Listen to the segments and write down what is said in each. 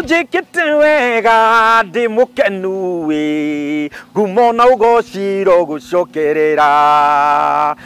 Nĩũnjĩkĩte wega ndĩ mũkenu ĩ ngumo na ũgociro gũcokerera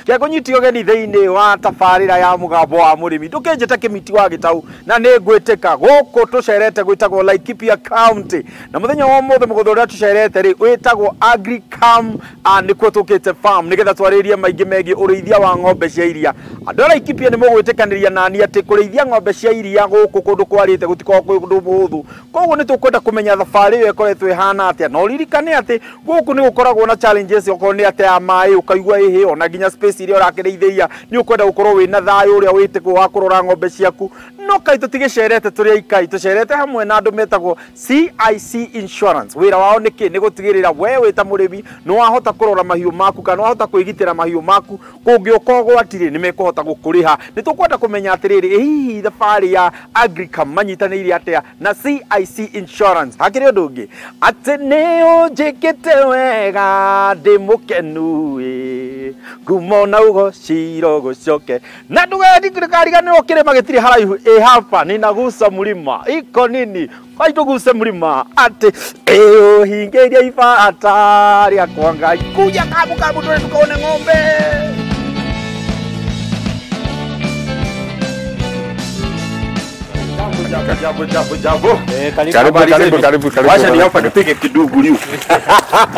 kĩangũnyiti ũgeni thĩinĩ wa tabarĩra ya mũgambo wa mũrĩmi ndũkĩnjĩte kĩmiti wa gĩtau na nĩ ngwĩtĩka gũkũ tũcerete gwĩtagwo Laikipia County na mũthenya wa ũmũthĩ mũgũnda ũrĩa tũcerete rĩ wĩtagwo Agricam nĩkuo tũkĩte farm nĩgetha twarĩrie maingĩ megiĩ ũrĩithia wa ng'ombe cia iria. Andũ a Laikipia nĩ mũgwĩtĩkanĩria nani atĩ kũrĩithia ng'ombe cia iria gũkũ kũndũ kwarĩte gũtikoragwo kwĩ ũndũ mũhũthũ. Koguo nĩ tũkwenda kũmenya thabarĩ ĩyo ĩkoretwo ĩhana atĩa, na ũririkane atĩ gũkũ nĩ gũkoragwo na challenges okorwo nĩ atĩ ya maĩ ũkaigua ĩhĩ ona nginya space ĩrĩa ũrakĩrĩithĩria nĩ ũkwenda gũkorwo wĩna thayũ ũrĩa wĩtĩkwo wa kũrora ng'ombe ciaku. No kaĩ tũtigĩcerete tũrĩ aikai, tũcerete hamwe na andũ metagwo CIC Insurance. Wĩra wao nĩ kĩ? Nĩ gũtigĩrĩra we wĩ ta mũrĩmi nĩ wahota kũrora mahiũ maku kana nĩ wahota kwĩgitĩra mahiũ maku kũngĩũka ũgwati rĩ nĩ mekũhota gũkũrĩha. Nĩ tũkwenda kũmenya atĩrĩrĩ, ĩ hihi thabarĩ ya Agricam manyitanĩire atĩa na CIC Insurance. Hakĩrĩ ũndũ ũngĩ atĩ nĩ ũnjĩkĩte wega ndĩ mũkenu ĩ ngumo na ũgociro gũcoke na ndũgariganĩrwo kĩrĩma gĩtirĩ haraihu ĩ hapa ninagusa mlima iko nini kaituguse mlima atĩ ĩũhingĩrie ibata rĩakwa Ngai kuja kabu kabu twende tukaone ng'ombe. Jambo jambo jambo. Karibu karibu karibu karibu. Wacha ni hapa nipige kidugu liu.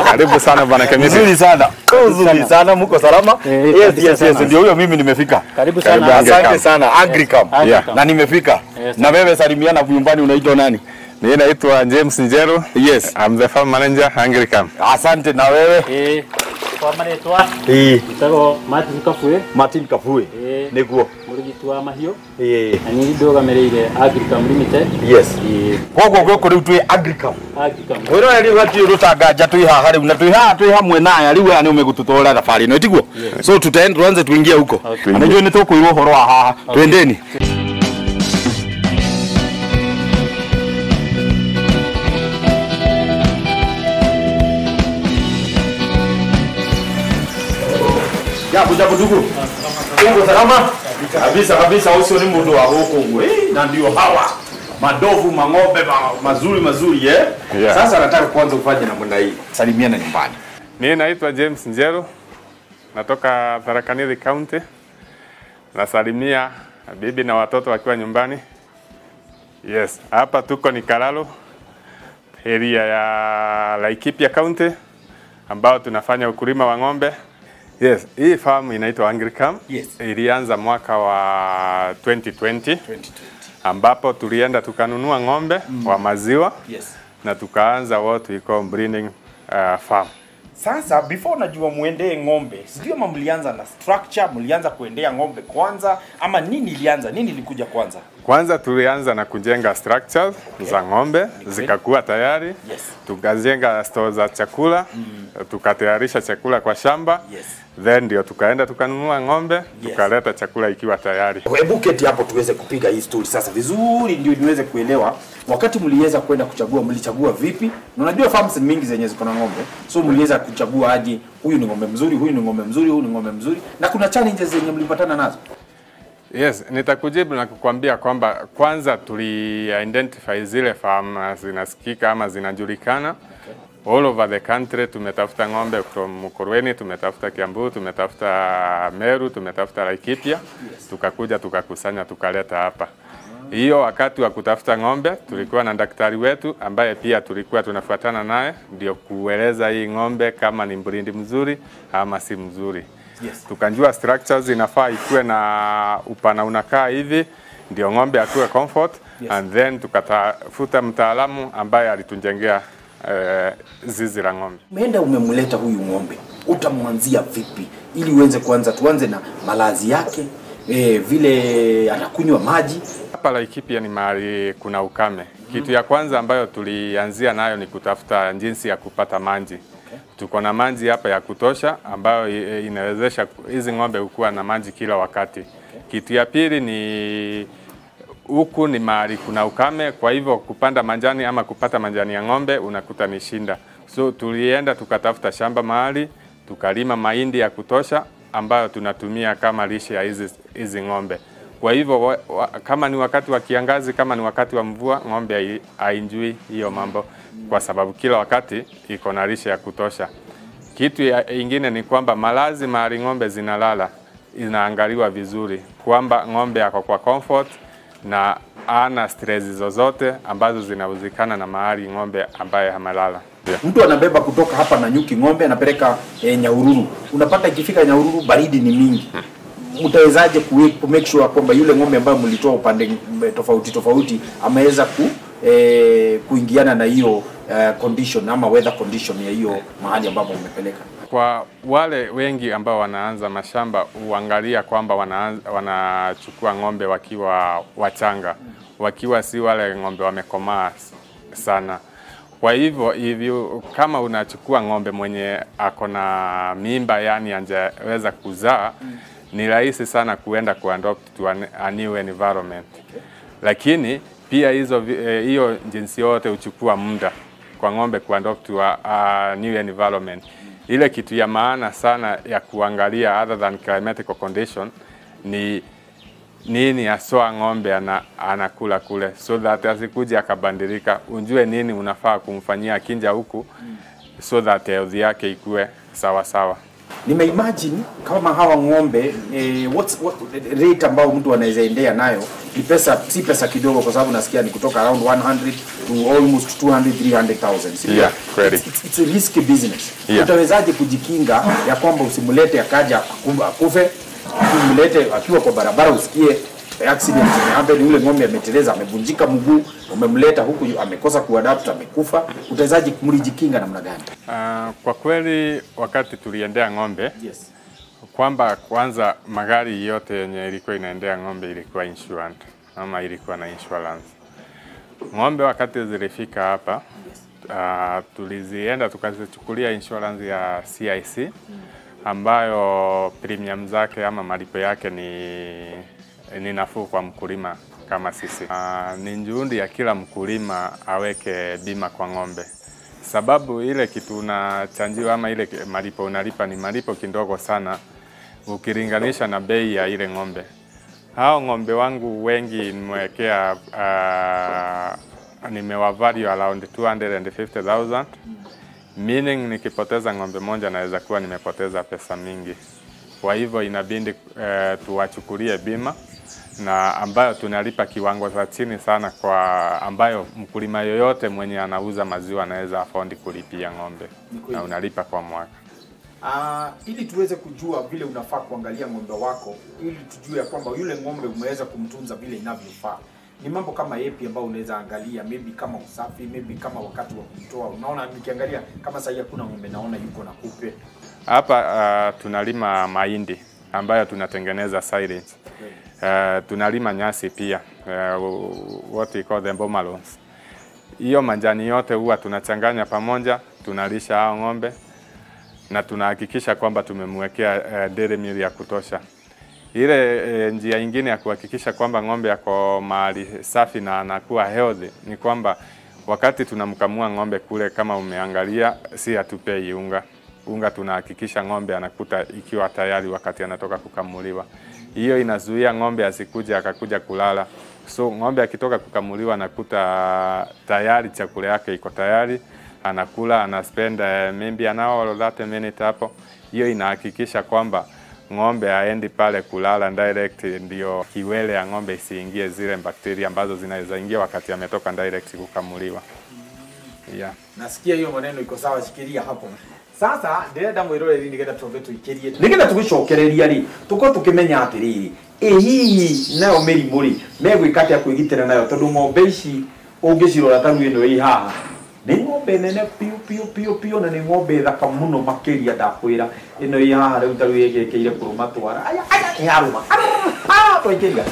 Karibu sana bwana Kemisi. Nzuri sana. Nzuri sana, mko salama? Yes yes yes, ndio huyo mimi nimefika. Karibu sana. Asante sana Agricam. Na nimefika. Na wewe salimiana nyumbani, unaitwa nani? Mimi naitwa James Njeru. Yes. I'm the farm manager Agricam. Asante. Na wewe? Kwa marĩtwa njĩtagwo Martin Kafue. Martin Kafue. Nĩguo mũrigiti wa mahiũ. Na niĩ ndũgamĩrĩire Agricam Limited. Yes. Koguo gũkũ rĩu twĩ Agricam. Agricam. Mwĩrore rĩu hatirĩ rũtanganja twĩ haha rĩu na twĩ haha twĩ hamwe na aya rĩu aya nĩo megũtũtwara thabarĩ ĩno tiguo? So tutaenda tuanze tuingie huko. Na nĩnjũĩ nĩ tũkũirwo ũhoro wa haha. Twendeni. Jambo jambo ndugu. Uko salama? Kabisa kabisa, usio ni mundu wa huko ngo. Na ndio hawa madovu mang'ombe mazuri mazuri eh. Yeah. Sasa nataka kuanza kufanya namna hii. Salimiana nyumbani. Mimi naitwa James Njeru. Natoka Tharaka Nithi County. Nasalimia bibi na watoto wakiwa nyumbani. Yes, hapa tuko ni Kalalo, area ya Laikipia County ambao tunafanya ukulima wa ng'ombe. Yes, hii farm inaitwa Agricam. Yes. Ilianza mwaka wa 2020 ambapo tulienda tukanunua ng'ombe wa maziwa. Yes. Na tukaanza what we call breeding farm. Sasa before najua muendee ng'ombe, sijui ama mlianza na structure, mlianza kuendea ng'ombe kwanza ama nini ilianza, nini ilikuja kwanza? Kwanza tulianza na kujenga structures za ng'ombe, zikakuwa tayari. Yes. Tukajenga store za chakula, tukatayarisha chakula kwa shamba. Yes. Then ndio tukaenda tukanunua ng'ombe, tukaleta chakula ikiwa tayari. Hebu keti hapo tuweze kupiga hii story sasa vizuri ndio niweze kuelewa. Wakati mliweza kwenda kuchagua, mlichagua vipi? Na unajua farms mingi zenye ziko na ng'ombe. So mliweza kuchagua aje huyu ni ng'ombe mzuri, huyu ni ng'ombe mzuri, huyu ni ng'ombe mzuri? Na kuna challenges zenye mlipatana nazo? Yes, nitakujibu na kukwambia kwamba kwanza tuli identify zile farm zinasikika ama zinajulikana. Okay. All over the country tumetafuta ng'ombe from Mukurweini, tumetafuta Kiambu, tumetafuta Meru, tumetafuta Laikipia. Yes. Tukakuja tukakusanya tukaleta hapa. Hiyo wakati wa kutafuta ng'ombe tulikuwa na daktari wetu ambaye pia tulikuwa tunafuatana naye ndio kueleza hii ng'ombe kama ni mbrindi mzuri ama si mzuri. Yes. Tukanjua structures inafaa ikuwe na upana unakaa hivi ndio ng'ombe akuwe comfort. Yes. And then tukatafuta mtaalamu ambaye alitujengea zizi la ng'ombe. Umeenda umemleta huyu ng'ombe, utamwanzia vipi ili uweze kuanza? Tuanze na malazi yake, vile anakunywa maji. Hapa Laikipia ni mahali kuna ukame. Kitu ya kwanza ambayo tulianzia nayo ni kutafuta jinsi ya kupata maji. Okay. Tuko na maji hapa ya kutosha ambayo inawezesha hizi ng'ombe kuwa na maji kila wakati. Okay. Kitu ya pili ni huku ni mahali kuna ukame, kwa hivyo kupanda majani ama kupata majani ya ng'ombe unakuta ni shinda. So tulienda tukatafuta shamba mahali, tukalima mahindi ya kutosha ambayo tunatumia kama lishe ya hizi ng'ombe. Kwa hivyo kama ni wakati wa kiangazi, kama ni wakati wa mvua, ng'ombe haenjui hiyo mambo kwa sababu kila wakati iko na lishe ya kutosha. Kitu ingine ni kwamba malazi mahali ng'ombe zinalala inaangaliwa vizuri, kwamba ng'ombe ako kwa comfort na ana stress zozote ambazo zinahuzikana na mahali ng'ombe ambaye amelala. Yeah. Mtu anabeba kutoka hapa na nyuki ng'ombe anapeleka Nyahururu. Unapata ikifika Nyahururu baridi ni mingi. Mtawezaje ku make sure kwamba yule ng'ombe ambaye mlitoa upande tofauti tofauti ameweza kuingiana na hiyo condition ama weather condition ya hiyo mahali ambapo umepeleka? Kwa wale wengi ambao wanaanza mashamba uangalia kwamba wanachukua ng'ombe wakiwa wachanga, wakiwa si wale ng'ombe wamekomaa sana. Kwa hivyo kama unachukua ng'ombe mwenye ako na mimba, yani anjaweza kuzaa, ni rahisi sana kuenda kuadopt to a new environment. Okay. Lakini pia hiyo jinsi yote uchukua muda kwa ng'ombe kuadopt to a new environment. Ile kitu ya maana sana ya kuangalia other than climatic condition ni nini haswa ng'ombe anakula kule, so that asikuje akabadilika, unjue nini unafaa kumfanyia akinja huku, so that health yake ikue sawa sawa. Nimeimagine kama hawa ng'ombe what rate ambao mtu anaweza endea nayo ni pesa, si pesa kidogo, kwa sababu nasikia ni kutoka around 100 to almost 200 300,000. Yeah, kweli. It's a risky business. Yeah. Utawezaje kujikinga ya kwamba usimlete akaja akufe, umlete akiwa kwa barabara usikie accident imehappen, yule ng'ombe ameteleza, amevunjika mguu, umemleta huku amekosa kuadapt, amekufa. Utawezaje mlijikinga namna gani? Kwa kweli wakati tuliendea ng'ombe, yes, kwamba kwanza magari yote yenye ilikuwa inaendea ng'ombe ilikuwa insurance ama ilikuwa na insurance. Ng'ombe wakati zilifika hapa, yes, tulizienda tukazichukulia insurance ya CIC, ambayo premium zake ama malipo yake ni nafuu kwa mkulima kama sisi. Ni juhudi ya kila mkulima aweke bima kwa ng'ombe. Sababu ile kitu unachanjiwa ama ile malipo unalipa ni malipo kidogo sana ukilinganisha na bei ya ile ng'ombe. Hao ng'ombe wangu wengi nimewekea nimewavalue around 250,000. Meaning nikipoteza ng'ombe moja naweza kuwa nimepoteza pesa mingi. Kwa hivyo inabidi tuwachukulie bima na ambayo tunalipa kiwango cha chini sana, kwa ambayo mkulima yoyote mwenye anauza maziwa anaweza afford kulipia ng'ombe, na unalipa kwa mwaka. Ili tuweze kujua vile unafaa kuangalia ng'ombe wako, ili tujue kwamba yule ng'ombe umeweza kumtunza vile inavyofaa. Ni mambo kama yapi ambayo unaweza angalia, maybe kama usafi, maybe kama wakati wa kumtoa. Unaona nikiangalia kama sasa hakuna ng'ombe naona yuko na kupe. Hapa tunalima mahindi ambayo tunatengeneza silage. Tunalima nyasi pia, what we call the bomalons. Hiyo majani yote huwa tunachanganya pamoja, tunalisha hao ng'ombe na tunahakikisha kwamba tumemwekea dairy meal ya kutosha. Ile njia nyingine ya kuhakikisha kwamba ng'ombe yako mahali safi na anakuwa healthy ni kwamba wakati tunamkamua ng'ombe kule, kama umeangalia, si hatupei unga. Unga tunahakikisha ng'ombe anakuta ikiwa tayari wakati anatoka kukamuliwa. Hiyo inazuia ng'ombe asikuja akakuja kulala. So ng'ombe akitoka kukamuliwa anakuta tayari chakula yake iko tayari, anakula, anaspend maybe an hour or 30 minutes hapo. Hiyo inahakikisha kwamba ng'ombe haendi pale kulala direct, ndio kiwele ya ng'ombe isiingie zile bakteria ambazo zinaweza ingia wakati ametoka direct kukamuliwa. Yeah. Nasikia hiyo maneno iko sawa, shikilia hapo. Sasa ndĩrenda mwĩroreri nĩgetha tũmbe tũikĩrie nĩgetha tũgĩcokereria rĩ tũkorwo tũkĩmenya atĩrĩrĩ, ĩ hihi nayo mĩrimũ rĩ megwĩka atĩa kwĩgitĩra nayo, tondũ ng'ombe ici ũngĩcirora ta rĩu ĩno ĩ haha nĩ ng'ombe nene piũ piũ piũ piũ, na nĩ ng'ombe thaka mũno makĩria, ndakwĩra ĩno ĩ haha rĩu ta rĩu ĩgĩkĩire kũrũma twara, aya aya nĩ yarũma twaikĩria.